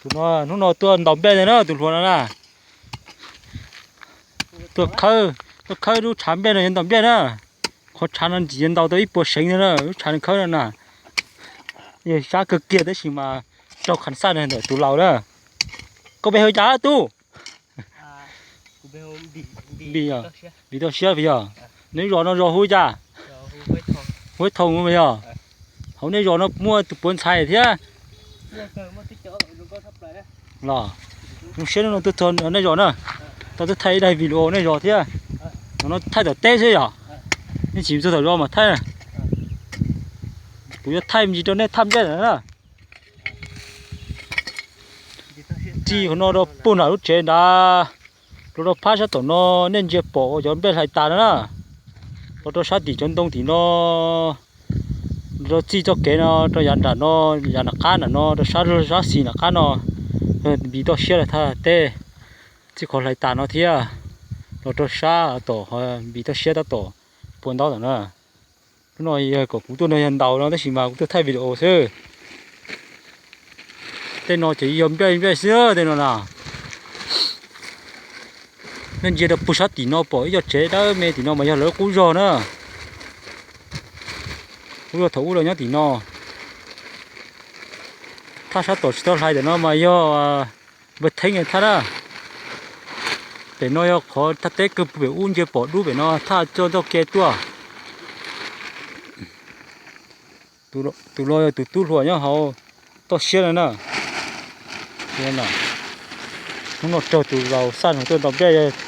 Hnub no tuaj ntaus nplej ntag na tus hluas no na. Tuaj khawb, tuaj khawb lub tshav nplej no yuav ntaus nplej na. Qhov tshav no ntxim yuav ntaus tau ib puas seev ntag na, lub tshav no khawb no na. Yog sab kawg kiag tab sis mas raug khav xaj ntawm tus laus na. Koj pe hu cas tub? Npis, Npis toj siab yog. Nej zos no zos hu cas? Huab Thoom yog. Hauv nej zos no muaj tus puav ntxhais thiab. Los, zoo siab no tuaj txog nej zos na. Tau tuaj thaij ib daim video nej zos thiab. Thaum no thaij tom teb xwb yog. Nej tsis txog tom zos mas thaij. Kuv yuav thaij me ntsis rau nej thaj nplej na. Txij qhov no rau puag nram lub tsev nrad, rau rau phab sab tom no, nej ntsia pom cov nplej hlais tas no na. Los rau sab tim cov ntoo tim no, rau txij txoj kev no rau yav nram no, yav nram qab nram no, rau sab sab xis nram qab no, Npis toj siab lawm thaj teb. Txij qhov hlais tas no thiab, los rau sab tom Npis toj siab tab tom puas ntaub tom na. Hnub no yog kom kuv tuaj no yog ntaus no tab sis mas kuv tuaj thaij video xwb. Tej no ces yog nplej nplej xwb tej no na. Nej ntsia rau puag sab tim no pom ib co tsev dawb me tim no mas yog lawv qub zog na. Qub zog thaum ub los nyob tim no. Thaj sab tom tsis tau hlais tim no mas yog npawg Theeb thaj na. Pem no yog qhov thaj teb kawg pem ub ntsia pom dub pem no thaj coj ntoj ke tuaj. Tus no yog tus tub hluas nyob hauv toj siab no na. Hnub no raug tus laus xaj no tuaj ntaus nplej,